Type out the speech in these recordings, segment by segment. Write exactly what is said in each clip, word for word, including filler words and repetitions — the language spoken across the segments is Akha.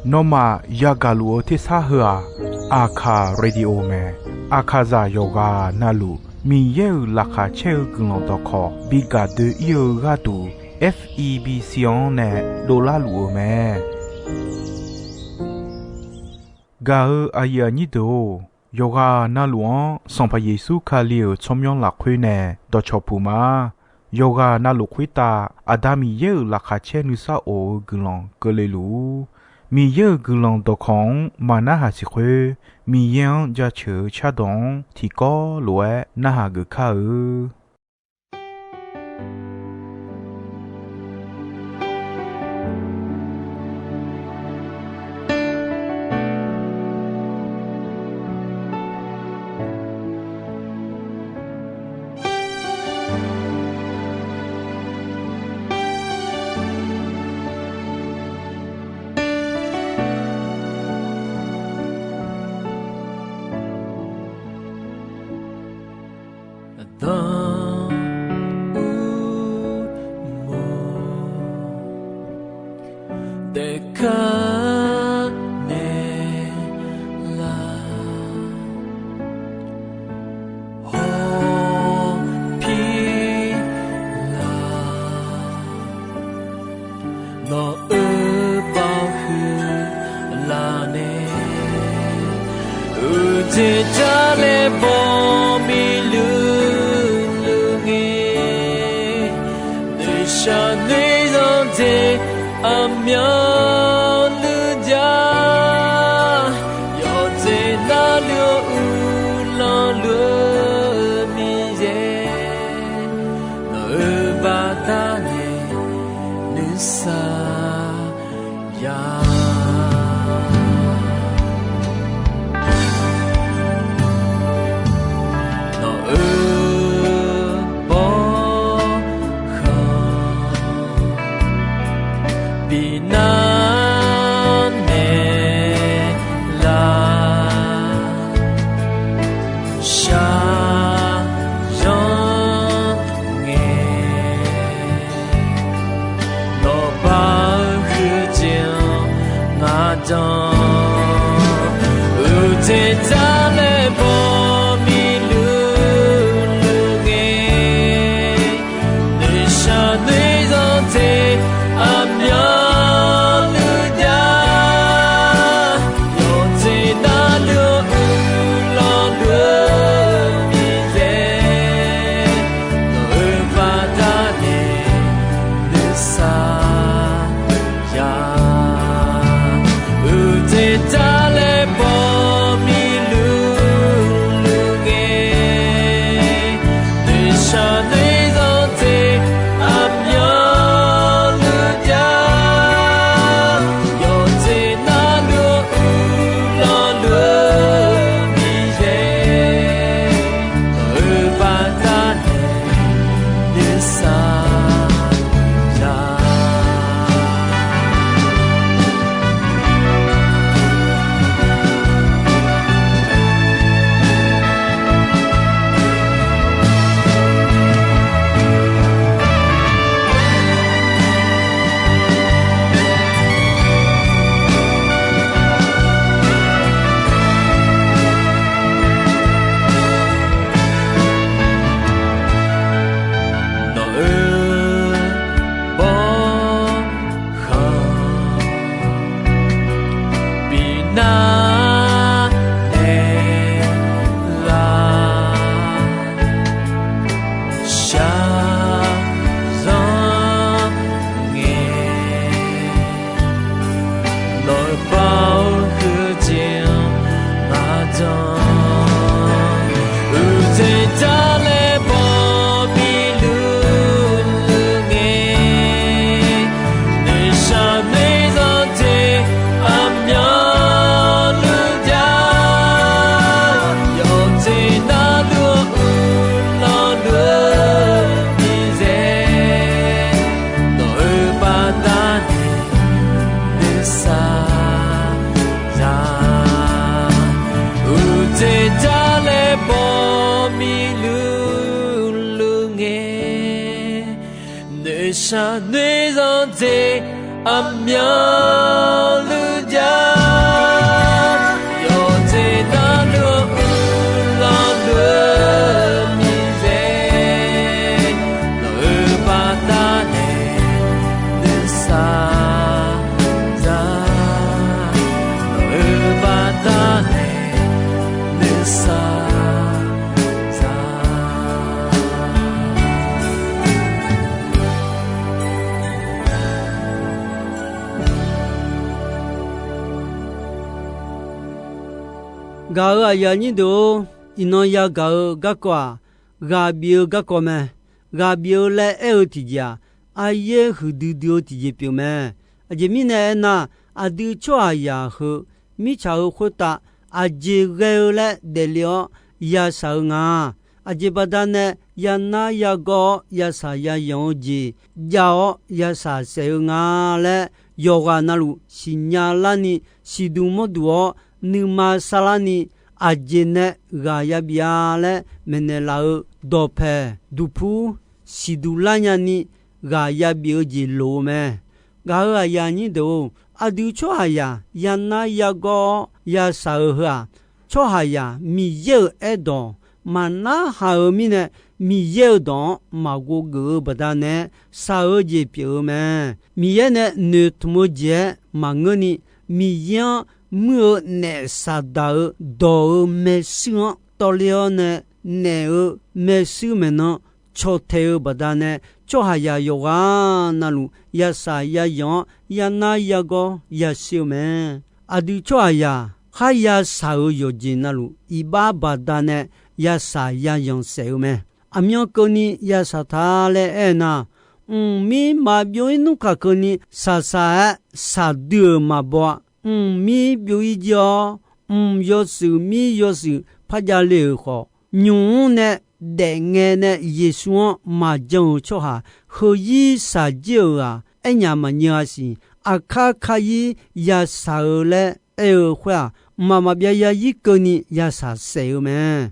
Nawmaf yagaq luf-eu tersar heu-aq, Aqkaq Radio mae. Aqkaqzaq yawqghaq navluf Miqyaer-euq laqkhaq caer-eu guiqlanq dawqkawq bi gaq doe-ir-eu gharduq, F E B C-anr nae dovlar luf-eu mae. Gaq-eu aqyuif aqnyir deuq-or, yawqghaq navluf-anr Sanqpaq Yeqsur Kali-euq tsawrmyanr lafkhoer nae dawqcawq puq ma. Yawqghaq navluf khoertav Aqda Miqyaer-euq laqkhaq caer nuisar of-eu guiqlanq keuvle luf-ur. Miqyaer-euq guiqlanq dawqkawq-anr maq narhaq siq khoer, Miqyaer-anr jaceuq-eu cardawq-anr tiqkawv lof-aer narhaq geuf kar-eu. Aqdan uqmov taef kar naeq laf, hawpir laf, nawq-euq baoq huiq laf nae, uqteq jar laer baw miqluq luq ngae, noeqshaq noeqzanq dzaeq aqmyanluf jar, yawqjeq navluf-eu uqlanq luf-eu Miqyaer, nawq-euq baqda nae nuisar ya. Nawq-euq bawrkhanq bi nar naeq laf, shaqzanr ngae, nawq baoq huiq jeq-anr ngaq danq, uqteq jar laer baw miqluq luq ngae, noeqshaq noeqzanq dzaeq aqmyanluf jar, yawqjeq navluf-eu uqlanq luf-eu Miqyaer, nawq-euq baqda nae nuisar ya. Uqteq jar laer baw miqluq luq ngae, noeqshaq noeqzanq dzaeq aqmyanluf jar, yawqjeq navluf-eu uqlanq luf-eu Miqyaer, nawq-euq baqda nae nuisar ya. Nawq-euq bawrkhanq bi nar naeq laf, shaqzanr ngae, nawq-euq baoq huiq jeq-anr ngaq danq, uqteq jar laer baw miqluq luq ngae, noeqshaq noeqzanq dzaeq aqmyanluf jar, yawqjeq navluf-eu uqlanq luf-eu Miqyaer, nawq-euq baqda nae nuisar ya. Uqteq jar laer baw miqluq luq ngae, noeqshaq noeqzanq dzaeq Aqmyanluf ja, yawqjeq darluf-eu uiqlanq deuq-eu miqyaer, nawq-euq baqdanae nuisar za, nawq-euq baqdanae nuisar za. Gaq-euq aqyuif aqnyir deuq-or, iqnan yagaq-eu garkawv-aq, ghaq bif-eu garkawv mae. Ghaq bif-eu laer aer-eu tiqjeq-aq, aryaer huiqdui dui-eu tiqjeq pyeuf mae. Aqjeq mirnae aernar, aqdui tsawrhaqzaq heu, mirtsaq heu khoertav aqjeq ghae-eu laer daefle-awr yashaq-eu nga. Aqjeq baqdanae yanar yagawr-awr yashaq yayanq-eu jeq jav-awr yashaq saef-eu nga laer yawqghaq navluf siqnya larni siqduq mawrduq-awr nuima sarlarni aqjeq nae ghaq yabif-a laer maeqnaeq laf-eu dawqpaeq duqpur siqduq lar nyani ghaq yabif-eu jeq loq-eu mae. Gaq-euq aqyuif aqnyir deuq-or, aqdui tsawrhaqzaq yanar yagawr-awr yashaq-eu heu-aq, tsawrhaqzaq Miqyaer-euq aerdawq maqnarhaq-eu mirnae, Miqyaer-euq dawq-anr maqghov geuf-eu baqdanae shaq-eu jeq pyeuf-eu mae. Miqyaer nae noeqtmq-eu jeq-aer maqngeurni, Miqyaer-anr muir-eu naef Saqdaq-euq dawq-euq maershuir-anr tawvler-awr nae naef-eu maershuir maeqnan caw tae-eu baqdanae, tsawrhaqzaq yawqghaq navluf yashaq yayanq-awr yanar yagawr yashir-eu mae. Aqdui tsawrhaqzaq kharya shaq-euq yawqjeq navluf iqbax baqdanae yashaq yayanq saef-eu mae. Aqmyan keuvni yashaq ta laer aernar, mqmir maqbyov-ir nmr kaq keuvni shaqshaq-aer shaqdui-euq maqbaw-a. Mqmir byov-ir jir-awr, mq yawshuif mir yawshuif par jav le-euq khawf, nymq-mr nae daefngae nae Yeqsur-anr maqjan-euq tsawrhaq heuzir shaqjir-euq-aq, aernyaf maqnyeuv-a siq. Aqkar kar-ir yashaq-eu laer aer-eu khoer-aq, mqmaq maqbyav yarzir keuvni yashaq saef-eu mae.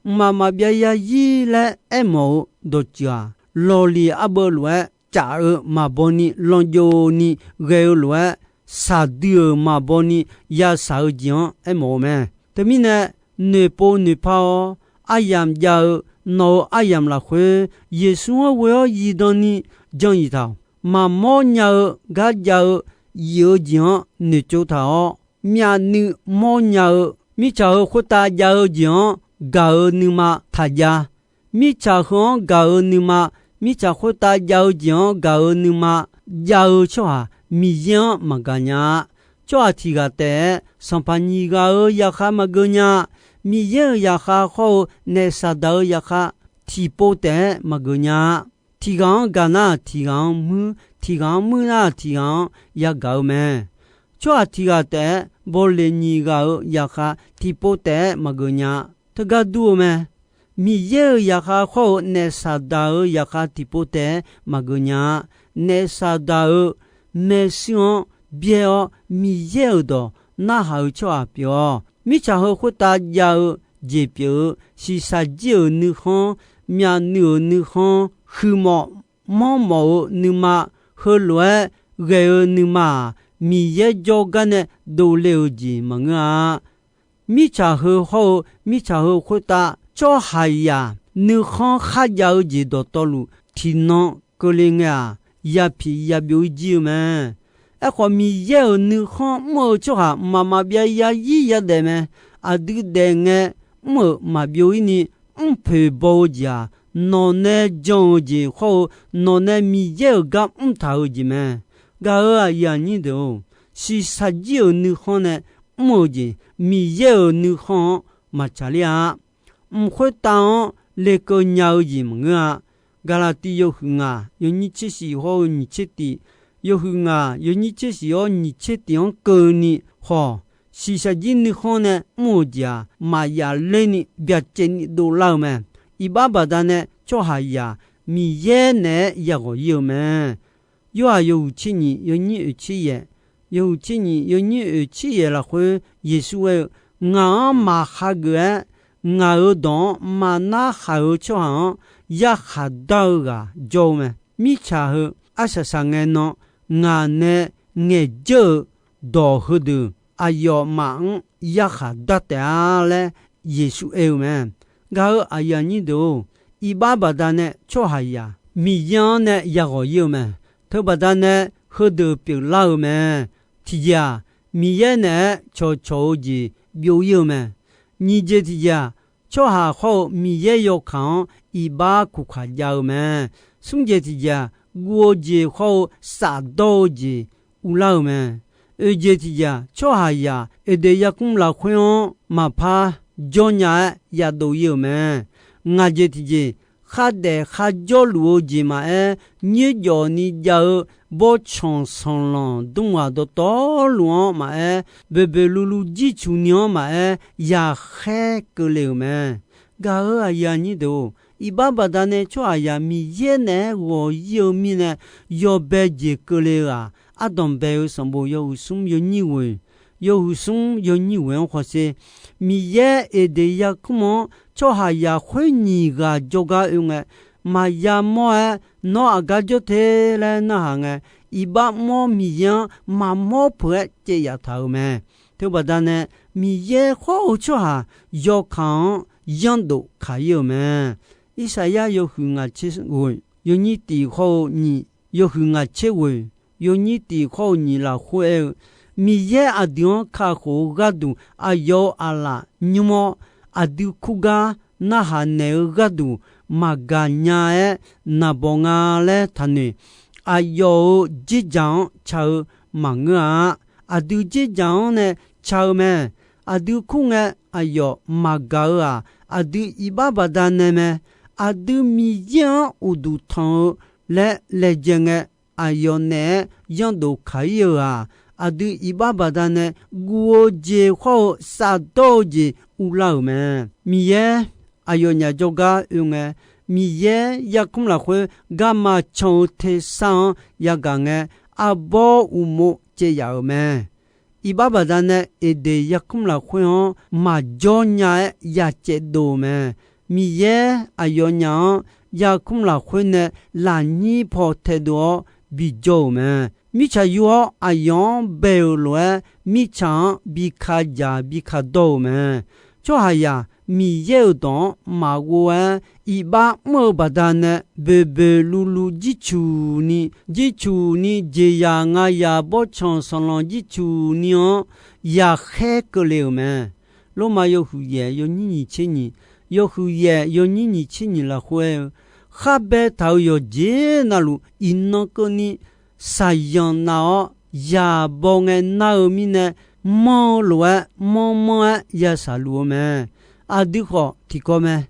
Mqmaq maqbyav yarzir laer aermawf-eu dawqtsuif-aq, lawqliq arbeuv lof-aer caf-eu maqbaw ni lanqjov ni ghae-eu lof-aer, shaqdui-euq maqbaw ni yashaq-eu jeq-anr aermawf-eu mae. Teumirnae, noeqpov noeqpar-awr aryamq jav-eu nawq-euq aryamq lafkhoer, Yeqsur-anr ghoe-awr zifdan ni jan-iq taq-awq. Maqmawr nya-eu gar jav-eu zif-eu jeq-anr noeqtsov taq-awr, myavnuiv mawrnya-eu mirtsaq heu khoertav jav-eu jeq-anr gaq-eu nuima taq jav. Mirtsaq heu-anr gaq-eu nuima, mirtsaq khoertav jav-eu jeq-anr gaq-eu nuima jav-eu tsawrhaq Miqyaer-anr maqgaq nya-a. Tsawrhaq tiq ghaq taef-aer sanqpaq nyiq ghaq-euq zaqkhav maqgeu nya-a. Miqyaer-euq zaqkhav hawr-eu naef Saqdaq-euq zaqkhav tiqpov taef-aer maqgeu nya-a. Tiq ghaq-anr gaq nar tiq ghaq-anr muir, tiq ghaq-anr muir nar tiq ghaq-anr yagaq-eu mae. Tsawrhaq tiq ghaq taef-aer bawleq nyiq ghaq-euq zaqkhav tiqpov taef-aer maqgeu nya-a. Teugar dur-eu mae. Miqyaer-euq zaqkhav hawr-eu naef Saqdaq-euq zaqkhav tiqpov taef-aer maqgeu nya-a. Naef Saqdaq-euq maershuir-anr byaer-awr Miqyaer-euq dawq narhaq-eu tsawrhaq pyeuf-awq. Mirtsaq heu khoertav jav-eu jeq pyeuf-eu shiqshaq jir-euq nuikhanr, myavnuiv-euq nuikhanr, huiqmawf manrmawf-eu nuima, heulof-aer ghae-eu nuima-aq, Miqyaer jawrgar nae dovle-euq jeq maqngeur-a. Mirtsaq heu hawr-eu mirtsaq heu khoertav tsawrhaqzaq nuikhanr kharjav-eu jeq dawqtawvluf tiqnan keuvle ngae-aq, yapiq yabyov-ir jir-eu mae. Aerkhawf, Miqyaer-euq nuikhanr mr-eu tsawrhaq mqmaq maqbyav yarzir yadaef mae. Aqdui daef ngae mr-euq maqbyov-ir ni mrpoeq baw-eu jeq-aq, nawq nae jan-eu jeq hawr-eu nawq nae Miqyaer-euq gar mrtaq-eu jeq mae. Gaq-euq aqyuif aqnyir deuq-or, shiqshaq jir-euq nuikhanr nae mr-eu jeq, Miqyaer-euq nuikhanr-anr maqtsaq ler-a. Mq khoertav-anr lekeuv nya-eu jeq maqngeur-a. Gaqlaqtiv yawhuiq ngaq yawnyir tser shif hawr-eu nyiq tser tif, yawhuiq ngaq yawnyir tser shif hawr nyiq tser tif-anr keuvni khawf, shiqshaq jir nuikhanr nae mr-euq jeq-aq, maqyaf lerni byacaevni dovlar-eu mae. Iqbax baqdanae tsawrhaqzaq Miqyaer naeq-aer yaghawq ir-eu mae. Yorhaq yawhuiq tser nyiq yawnyir oeq tser yaeq, yawhuiq tser nyiq yawnyir oeq tser yaeq lafkhoer Yeqsur aer-eu, Ngaq-anr maqhageuf-aer, ngaq-euq dawq-anr maqnar haq-eu tsawrhaq-anr yarkhaq dar-eu ghaq jawr-eu mae. Mirtsaq heu arsaq saqngae nan ngaq nae ngaeqjeur-euq dawq heudeuq aqyawfmaf-anr yarkhaq dar taef-a laer Yeqsur aer-eu mae. Gaq-eu aqyuif aqnyir deuq-or, iqbax baqdanae tsawrhaqzaq Miqyaer-anr nae yaghawq ir-eu mae. Teubaqda nae heudeuq pyeuflar-eu mae. Tiqjeq-aq, Miqyaer naeq-aer cawqcawq-eu jeq byov-ir-eu mae. Nyiq jeq tiqjeq-aq, tsawrhaq khawr-eu Miqyaer yawkaq-anr iqbax kuqkaq jav-eu mae. Smr jeq tiqjeq-aq, guv-eu jeq khawr-eu safdawr-eu jeq uvlar-eu mae. Oeq jeq tiqjeq-aq, tsawrhaqzaq Eqdeq yarkmr lafkhoer-anr maqpar jawrnya-aer yadov ir-euq mae. Ngaq jeq tiqjeq, khardaef kharjawr luf-eu jeq maqaer, nyoerjawf ni jav-eu bawrtsanq sanqlanq dmrghaq dawqtawvluf-anr maqaer, boeqboeq luvluv jircuq ni-anr maqaer, yaqkhaer keuvle-euq mae. Gaq-eu aqyuif aqnyir deuq-or, iqbax baqdanae tsawrhaqzaq Miqyaer naeq-aer ghawq ir-eu mirnae, yawbae jeq keuvle-eu-aq, ardanq bae-eu sanqbof yawhuiq smr yawnyir ghoeq, yawhuiq smr yawnyir ghoeq-anr hawsher. Miqyaer Eqdeq yarkmr-anr tsawrhaqzaq khoer nyiq ghaq jawrgar oe ngae, maqya mawr-aer nawr aqgar jawr te laer narhaq ngae, iqbax mawr Miqyaer-anr maqmawr peuq-aer caev yaftaq-euq mae. Teubaqda nae Miqyaer khawr-eu tsawrhaq yawkaq-anr yanrdof kaq ir-euq mae. Irsaqyar yawhuiq ngaq tser ghoeq yawnyir tiq khawr-eu nyiq, yawhuiq ngaq tser ghoeq yawnyir tiq khawr-eu nyiq lafkhoer aer-eu, Miqyaer aqdui-anr kakhof-eu gharduq aqyawf-euq aqlaf nymr-awr, aqdui kurgar narhaq naeq-eu gharduq maqgaq nya-aer naqbawq nga laer taqnoeq. Aqyawf-euq dzerdzaq-anr ca-eu maqngeur-a. Aqdui dzerdzaq-anr nae ca-eu mae. Aqdui kur ngae aqyawf maqgaq-eu-aq, aqdui iqbax baqdanae mae. Aqdui Miqyaer-anr uqduq tanq-eu laer laejae ngae, aqyawf naeq-aer yanrdof kaq ir-eu-aq, aqdui iqbax baqdanae guv-eu jeq khawr-eu safdawr-eu jeq uvlar-euq mae. Miqyaer aqyawfnyaf jawrgar oe ngae, Miqyaer yarkmr lafkhoer garma can-eu tersar-anr yagaq ngae, arbawr uqmov caev yaf-euq mae. Iqbax baqdanae Eqdeq yarkmr lafkhoer-anr maqjawr nya-aer yacaev dov-eu mae. Miqyaer aqyawfnyaf-anr yarkmr lafkhoer nae lafnyir paw taedov-awr bijawr-euq mae. Mirtsaq yur-awr aqyawf-anr bae-euq lof-aer, mirtsaq-anr bi ka dzaq bi ka dawr-euq mae. Tsawrhaqzaq Miqyaer-euq dawq-anr maqghov-aer iqbax mr-eu baqdanae, boeqboeq luvluv jircuq ni, jircuq ni jeqzaq ngayaq bawrtsanq sanqlanq jircuq ni-anr yaqkhaer keuvle-euq mae. Lormav yawhuiq yaef yawnyir nyiq tser nyiq, yawhuiq yaef yawnyir nyiq tser nyiq lafkhoer aer-eu, khar baetaq-euq yawqjeq navluf iqnan keuvni shaqzanq nav-awr, yaqbaw ngae nar-eu mirnae, manr-eu lof-aer manrmanr-aer ya shaqluf-eu mae. Aqdui khawf tiqkawv mae.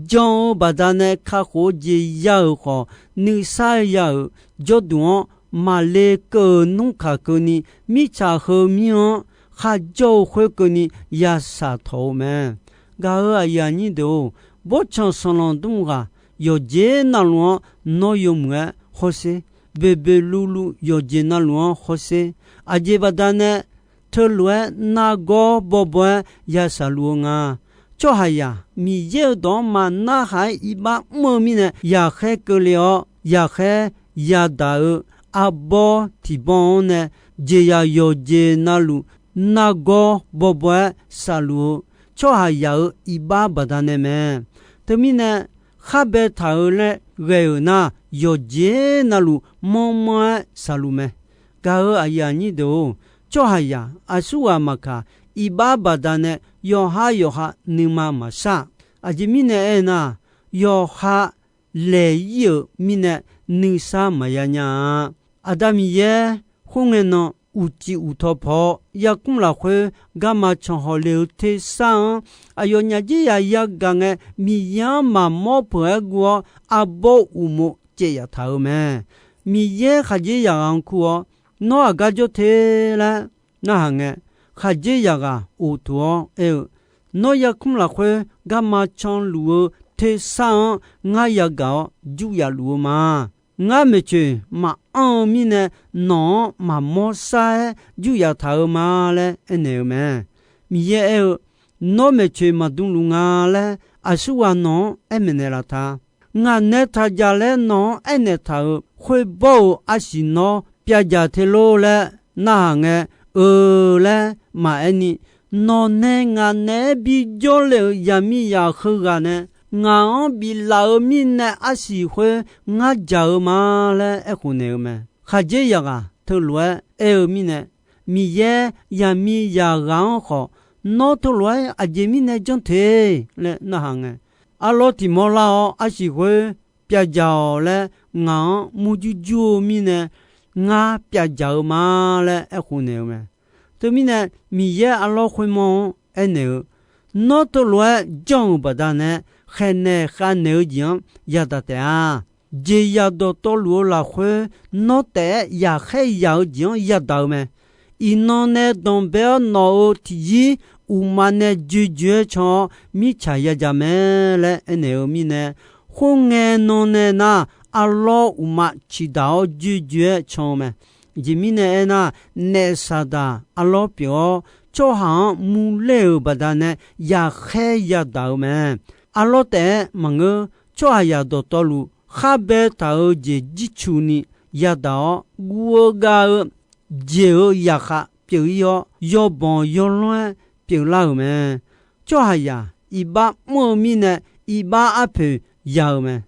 Jan-eu baqdanae kakhof-eu jeq ya-euq khawf, nuisar ya-euq jawrduq-anr maqle keuv-eu nmr kaq keuvni, mirtsaq heumir-anr kharjawr-eu khoer keuvni ya shaqtawq-eu mae. Gaq-eu aqyuif aqnyir deuq-or, bawrtsanq sanqlanq dmr ghaq yawqjeq navluf-anr nawr yawmuiq-aer hawsher. Boeqboeq luvluv yawqjeq navluf-anr hawsher. Aqjeq baqdanae teulof-aer nargawr bawbaw-aer ya shaqluf-eu nga. Tsawrhaqzaq Miqyaer-euq dawq-anr maqnarhaq-aer iqbax mr-eu mirnae yaqkhaer keuvle-awr, yaqkhaer yadaq-eu arbawr tiqbawr-anr nae jeqzaq yawqjeq navluf nargawr bawbaw-aer shaqluf-eu tsawrhaqzaq-euq iqbax baqdanae mae. Teumirnae, khar baetaq-eu laer ghae-euq nar, yawqjeq navluf manrmanr-aer shaqluf mae. Gaq-eu aqyuif aqnyir deuq-or, tsawrhaqzaq aqsurghaq maqkaq, iqbax baqdanae yawqha yawqha nuima maqshar. Aqjeq mirnae aernar, yawqha laeq ir-euq mirnae nuisar maqya nya-a. Aqda Miqyaer khoerngae nan uqcif uqtaw paw-awr, yarkmr lafkhoer garma can hawle-eu tersar-anr, aqyawfnyaf dzer yaq yagaq ngae, Miqyaer-anr maqmawr peuq-aer guv-awr, arbawr uqmov caev yaftaq-eu mae. Miqyaer khaqdzerzaq ghaq-anr kur-awr, nawr aqgar jawr te laer narhaq ngae, khaqdzerzaq ghaq oqtof-awr aer-eu, Nawr yarkmr lafkhoer garma canluf-eu tersar-anr ngar yagaq-awr jur yaf luf-eu ma. Ngar maeqtsoeq maqanr-eu mirnae, nawq-anr maqmawr sar-aer jur yaftaq-eu ma laer aernaeq-eu mae. Miqyaer aer-eu, Nawr maeqtsoeq maqdmluf nga laer aqsurghaq nawq-anr aer maeqnaeq laf ta. Ngaq nae taq jaq laer nawq-anr aernaeq taq-euq khoerbawr-euq arsiq nawr pyavdzaq te lor laer narhaq ngae, eu laer maqaer ni, nawq nae ngaq naeq-aer bijawr le-euq zaqmiqzaq heughaq nae, ngaq-anr biflaf-euq mirnae arsiq khoer ngar dzaq-eu ma laer aerkhof naeq-eu mae. Khaqdzer yaqghaq teulof-aer aer-eu mirnae, Miqyaer zaqmiqzaq ghaq-anr khawf, Nawr teulof-aer aqjeq mirnae janr te laer narhaq ngae, arlawr tiq mawr lar-awr arsiq khoer pyavdzaq-awq laer ngaq-anr murjur jur-eu mirnae, ngar pyavdzaq-eu ma laer aerkhof naeq-eu mae. Teumirnae, Miqyaer arlawr khoermawr-anr aernaeq-eu, Nawr teulof-aer janr-euq baqdanae khaeqnaeq khavnaeq-eu jeq-anr yadaq taef-a. Jeqzaq dawqtawvluf-eu lafkhoer, nawr taef-aer yaqkhaer yaq-eu jeq-anr yadaq-eu mae. Iqnan nae danqbae-awr nawq-euq tiqzir uqmav nae joejoe-aer can-awr mirtsaq yadzaq mae laer aernaeq-eu mirnae, khoerngae nan nae nar, arlawr uqmav ciqdaq-awr joejoe-aer can-eu mae. Aqjeq mirnae aernar, naef Saqdaq arlawr pyeuf-awr, tsawrhaq-anr murler-euq baqdanae yaqkhaer yadaq-eu mae. Arlawr taef-aer maqngeur, tsawrhaqzaq dawqtawvluf khar baetaq-eu jeq jircuf ni yadaq-awr, guv-eu gav-eu jeq-euq zaqkhav pyeuf-ir-awr, yawbanq yawlanr-aer pyeuflar-euq mae. Tsawrhaqzaq iqbax mr-eu mirnae, iqbax arpoeq ya-eu mae.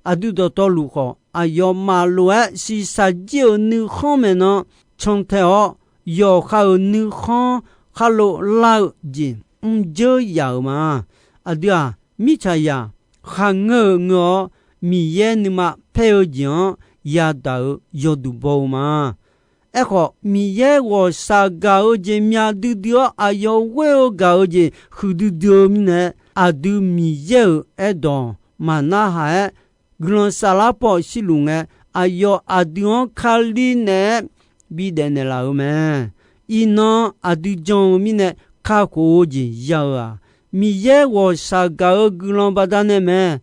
Aqdui dawqtawvluf khawf, aqyawfmaf lof-aer shiqshaq jir-euq nuikhanr maeqnan cantae-awr, yawqha-euq nuikhanr khar lo lar-eu jeq mrjeur yaf-euq ma. Aqdui-aq, mirtsaqzaq kharngeur-eu ngeur-awr, Miqyaer nuima paer-eu jeq-anr yadaq-euq yawduq baw-eu ma. Aerkhawf, Miqyaer ghawqshaq gaq-eu jeq myav duidui-awr, aqyawf ghoer-eu gaq-eu jeq huiqdui dui-eu mirnae, aqdui Miqyaer-euq aerdawq maqnarhaq-aer, guiqlanq saflar paw shirluf ngae, aqyawf aqdui-anr Kali naeq-aer bidaef naeqlaf-euq mae. Iqnan aqdui jan-eu mirnae kakhof-eu jeq ya-eu-aq, Miqyaer ghawqshaq gaq-eu guiqlanq baqdanae mae.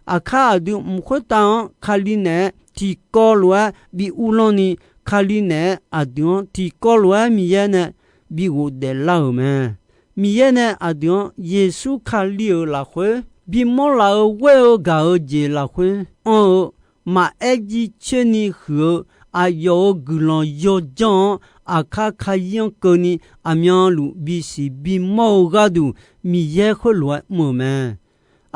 Aqkar aqdui mq khoertav-anr Kali naeq-aer tiqkawv lof-aer bi uvlanr ni, Kali naeq-aer aqdui-anr tiqkawv lof-aer Miqyaer nae bi ghofdaef lar-euq mae. Miqyaer nae aqdui-anr Yeqsur Kali-euq lafkhoer bimawr laf-eu ghoer-eu gaq-eu jeq lafkhoer anr-eu maqaer jircoer ni huiq-eu aqyawf-euq guiqlanq yawjanr-anr aqkar kayir-anr keuvni aqmyanluf bisiq bimawr-eu gharduq Miqyaer khoerlof-aer mr-euq mae.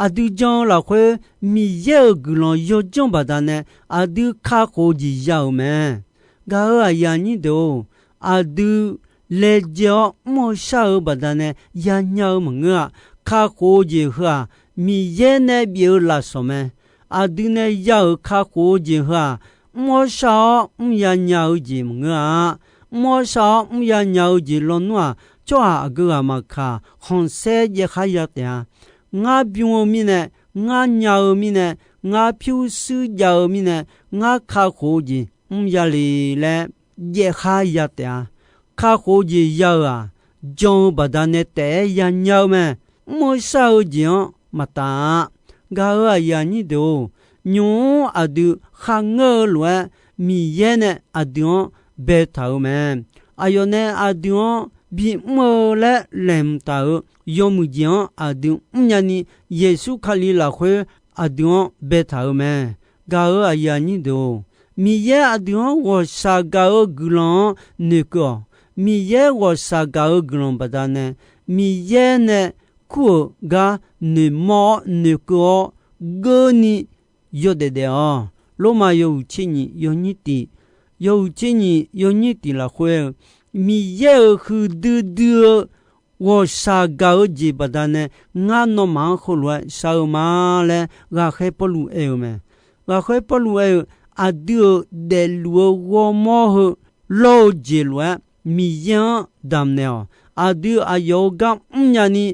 Aqdui jan-eu lafkhoer Miqyaer-euq guiqlanq yawjanr baqdanae aqdui kakhof-eu jeq ya-euq mae. Gaq-euq aqyuif aqnyir deuq-or, aqdui laejae-awr mr-eu shar-eu baqdanae yanya-eu maqngeur-a. Kakhof-eu jeq heu-aq, Miqyaer nae bif-eu lafsawq mae. Aqdui nae ya-euq kakhof-eu jeq heu-aq, mr-awr shar-awr mr yanya-eu jeq maqngeur-a. Mr-awr shar-awr mr yanya-eu jeq lawnmr-aq, tsawrhaq aqgeu ghaq maqkaq khanqsaer jaev khar ya taef-a. Ngar bym-eu mirnae, ngar nya-eu mirnae, ngar pyurshuir jav-eu mirnae, ngar kakhof-eu jeq mr ya le laer jaev khar ya taef-a. Kakhof-eu jeq ya-euq-aq, jan-eu baqdanae taef-aer yanya-eu mae. Mr-eu shar-eu jeq-anr maqtaf-a. Gaq-euq aqyuif aqnyir deuq-or, nymq-mr aqdui kharngeur-eu lof-aer Miqyaer nae aqdui-anr baetaq-euq mae. Aqyawf nae aqdui-anr bimr-eu laer laeqhmq taq-euq yawmuiq jeq-anr aqdui mrnya ni, Yeqsur Kali lafkhoer aqdui-anr baetaq-euq mae. Gaq-euq aqyuif aqnyir deuq-or, Miqyaer aqdui-anr ghawqshaq gaq-eu guiqlanq-anr noeqkeuv-awq. Miqyaer ghawqshaq gaq-eu guiqlanq baqdanae, Miqyaer nae kur-euq gar noeqmawr-awr noeqkeuv-awr geurni yawdaef daef-awq. Lormav yawhuiq tser nyiq yawnyir tiq, yawhuiq tser nyiq yawnyir tiq lafkhoer-eu, Miqyaer-euq huiqdui dui-eu ghawqshaq gaq-eu jeq baqdanae ngar nawmaf-anr heulof-aer shar-eu ma laer ghaqkhaer Pawrluv aer-eu mae. Ghaqkhaer Pawrluv aer-eu, aqdui-euq daefluf-eu ghawrmawr heu lawr-eu jeq lof-aer Miqyaer-anr damqnaeq-awq. Aqdui aqyawf-euq gar mrnya ni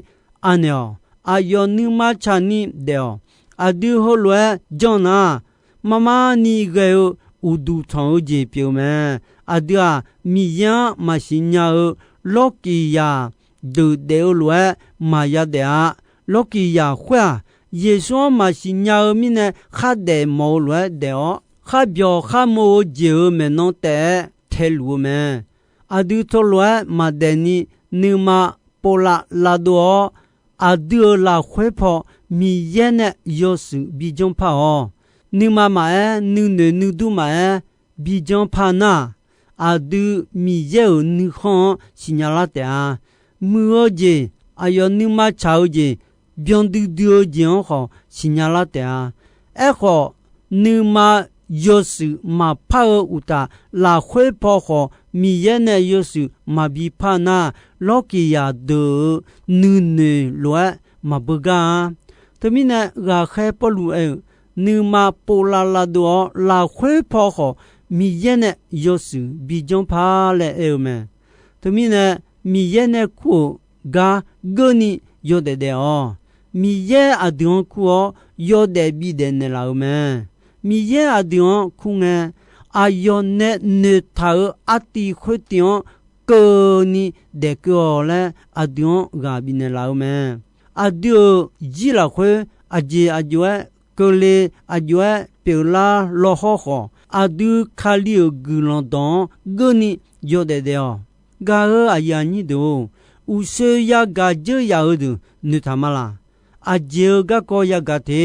anaeq-awq. Aqyawf nuima tsaqni daef-awq. Aqdui heulof-aer janr nar, marmar ni ghae-eu uqduq tanq-eu jeq pyeuf-eu mae. Aqdui-aq, Miqyaer-anr maqsiq nya-eu lawrkiq yaq deuq daef-eu lof-aer maqya daef-a. Lawrkiq yaq khoer-aq, Yeqsur-anr maqsiq nya-eu mirnae khardaef mawf-eu lof-aer daef-awr, kharbyawq kharmo-eu jeq-euq maeqnan taef-aer taeluf-eu mae. Aqdui teulof-aer maqdaef ni nuima povlav lavdov-awr, aqdui-euq lafkhoer paw Miqyaer nae yawshuif bijanr par-awq. Nuima maqaer, nuinoeq nuidur maqaer, bijanr par nar-aq, aqdui Miqyaer-euq nuikhanr-anr siqnya lar taef-a. Muiq-eu jeq, aqyawf nuima tsaq-eu jeq, byan duidui-eu jeq-anr khawf siqnya lar taef-a. Aerkhawf, nuima yawshuif maqpar-eu uqtaf, lafkhoer paw khawf Miqyaer nae yawshuif maqbi par nar, lawrkiq zaq deuq-euq nuinoeq lof-aer maqbeugar-a. Teumirnae, ghaqkhaer Pawrluv aer-euq, nuima povlav lavdov-awr lafkhoer paw khawf Miqyaer nae yawshuif bijanr par laer aer-eu mae. Teumirnae, Miqyaer nae kur-euq gar geurni yawdaef daef-awq. Miqyaer aqdui-anr kur-awr yawdaef bidaef naeqlaf-euq mae. Miqyaer aqdui-anr kur ngae, aqyawf nae noeqtaq-euq artiv khoertiv-anr keuvni daefkeuv-awq laer aqdui-anr ghaq bifnaeq laf-eu mae. Aqdui-euq jir lafkhoer aqjeq aqjox-aer keuvle, aqjox-aer pyeuflar lawhawr khawf, aqdui Kali-euq guiqlanq dawq-anr geurni yawdaef daef-awq. Gaq-eu aqyuif aqnyir deuq-or, uqshoe yagaq dzeur yaf-eu deuq noeqtaq ma laq? Aqjeq-eu garkawv yagaq te.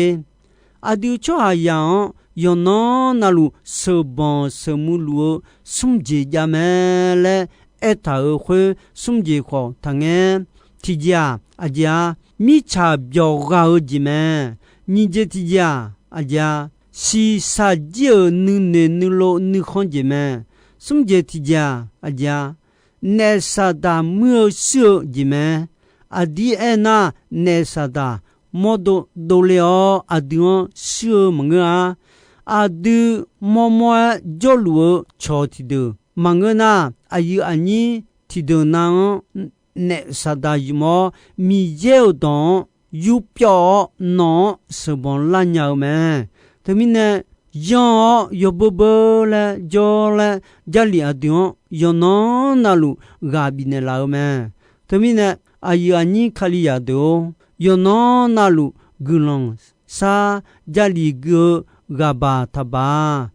Aqdui tsawrhaqzaq-anr yawqnan navluf sheuqbanq sheuqmuiq luf-eu smr jeq jav mae laer aertaq-euq khoer, smr jeq khawf taqngaer. Tiqjeq-aq, aqjeq-aq, mirtsaq byawq ghaq-eu jeq mae. Nyiq jeq tiqjeq-aq, aqjeq-aq, shiqshaq jir-euq nuinoeq nuilov nuikhanr jeq mae. Smr jeq tiqjeq-aq, aqjeq-aq, naef saqdaq muir-eu shuir-eu jeq mae. Aqdir aernar, naef saqdaq mawrdo dovle-awr aqdui-anr shuir-eu maqngeur-a. Aqdui mawrmawr-aer jawrluf-eu cawq tiqdeuq maqngeur nar, aqyuif aqnyir tiqdeuq nav-anr naef saqdaq zmq-awr, Miqyaer-euq dawq-anr yurpyawv-awr nawq-anr sheuqbanq lar nya-eu mae. Teumirnae, yanr-awr yawbeur beur laer jawr laer Jarlif aqdui-anr yawqnan navluf ghaq bifnaeq laf-eu mae. Teumirnae, aqyuif aqnyir Kalizaq deuq-or, yawqnan navluf guiqlanq shar Jarlif gui-eu ghaqbaq taqbaq-a.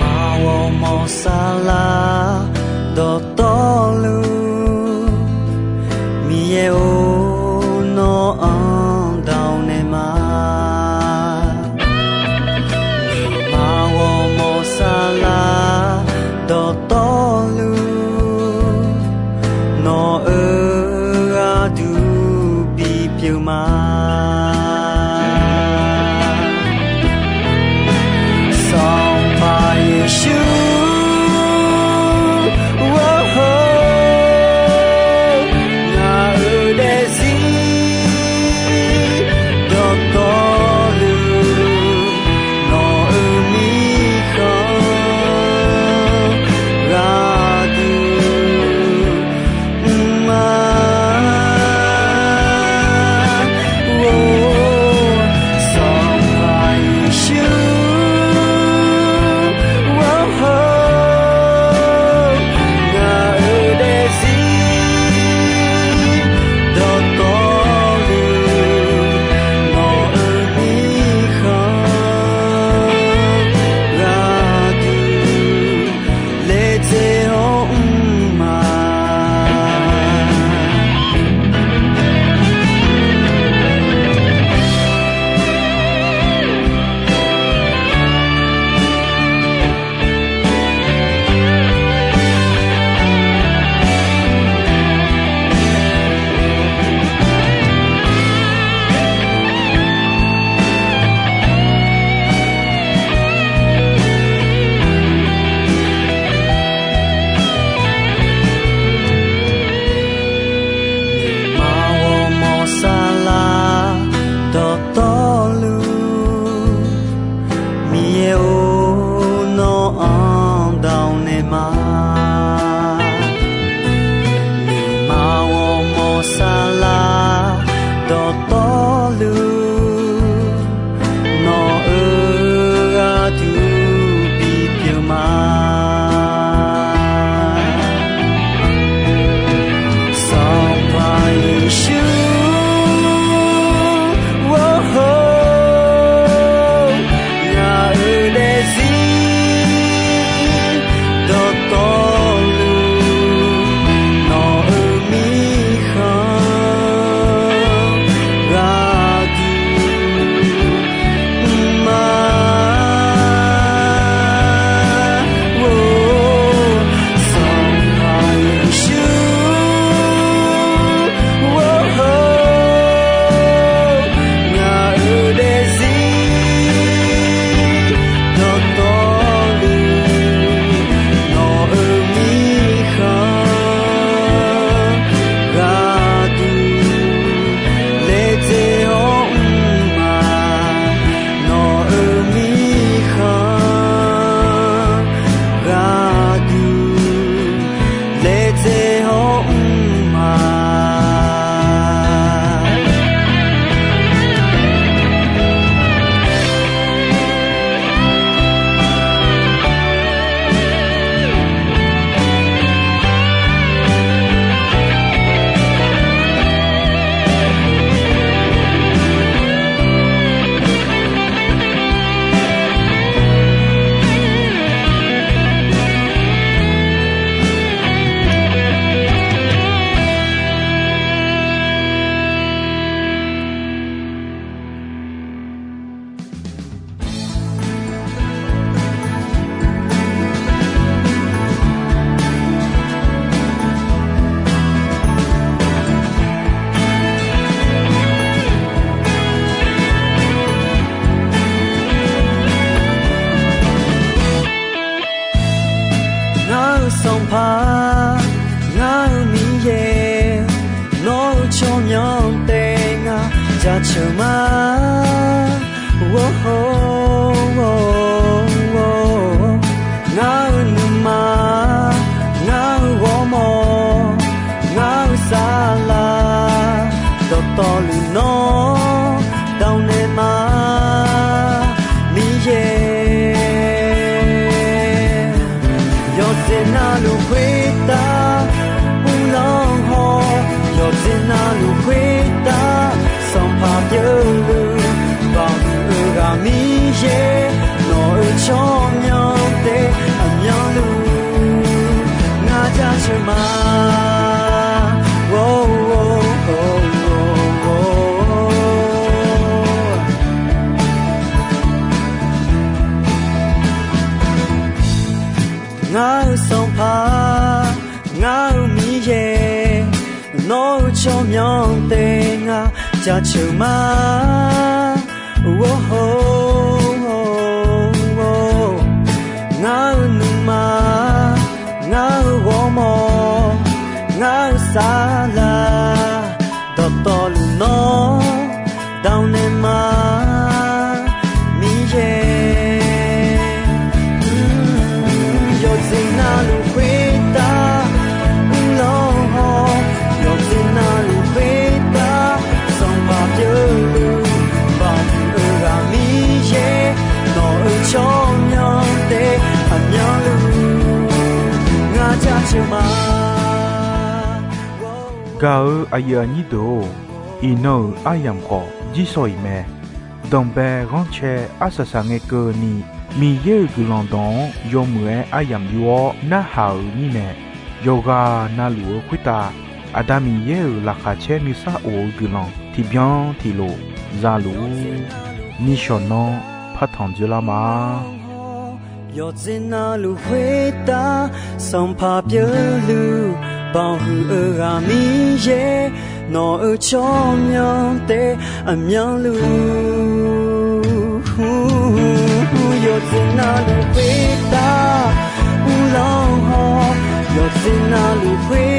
Maq ghawrmawr saflar dawqtawvluf, Miqyaer-or, nawr-anr dawq naeq ma. Maq ghawrmawr saflar dawqtawvluf, nawq-euq gharduq bipyeuf ma. Sanqpaq Yeqsur, ngaq-euq daefzir dawqtawvluf, nawq-euq mirkhanq gharduq mr ma. jaceuq ma. Or, ngar-eu nuima, ngar-eu ghawrmawr, ngar-eu saflar, dawqtawvluf nawr dav naeq ma, Miqyaer. Yawqjeq navluf khoertav uvlanr haw, yawqjeq navluf khoertav sanqpaq pyeufluf, baqhuiq-eu ghaq Miqyaer, nawq-euq tsawrmyanr taef aqmyanluf ngar jaceuq ma. Ngar-eu Sanqpaq, ngar-eu Miqyaer, nawq-euq tsawrmyanr taef ngar jaceuq ma. Or, ngar-eu nuima, ngar-eu ghawrmawr, ngar-eu saflar, dawqtawvluf nawr dav naeq ma, Miqyaer. Yawqjeq navluf khoertav uvlanr haw, yawqjeq navluf khoertav sanqpaq pyeufluf, baqhuiq-eu ghaq Miqyaer, nawq-euq tsawrmyanr taef aqmyanluf ngar jaceuq ma. Gaq-eu aqyuif aqnyir deuq-or, iqnan-euq aryamq khawf jirsawq iq mae. Danqbae ghanrcae arsaq saq ngae keuvni, Miqyaer-euq guiqlanq dawq-anr yawmuiq-aer aryamq yur-awr narhaq-euq mirnae, yawqghaq navluf-eu khoertav Aqda Miqyaer-euq laqkhaq caer nuisar of-eu guiqlanq tiqbyan tiqlof za luf-ur. Nishawq nanr partanq dzoerlar ma. Yawqjeq navluf khoertav sanqpaq pyeufluf, baqhuiq-eu ghaq Miqyaer, nawq-euq tsawrmyanr taef aqmyanluf. Yawqjeq navluf khoertav uvlanr haw, yawqjeq navluf khoer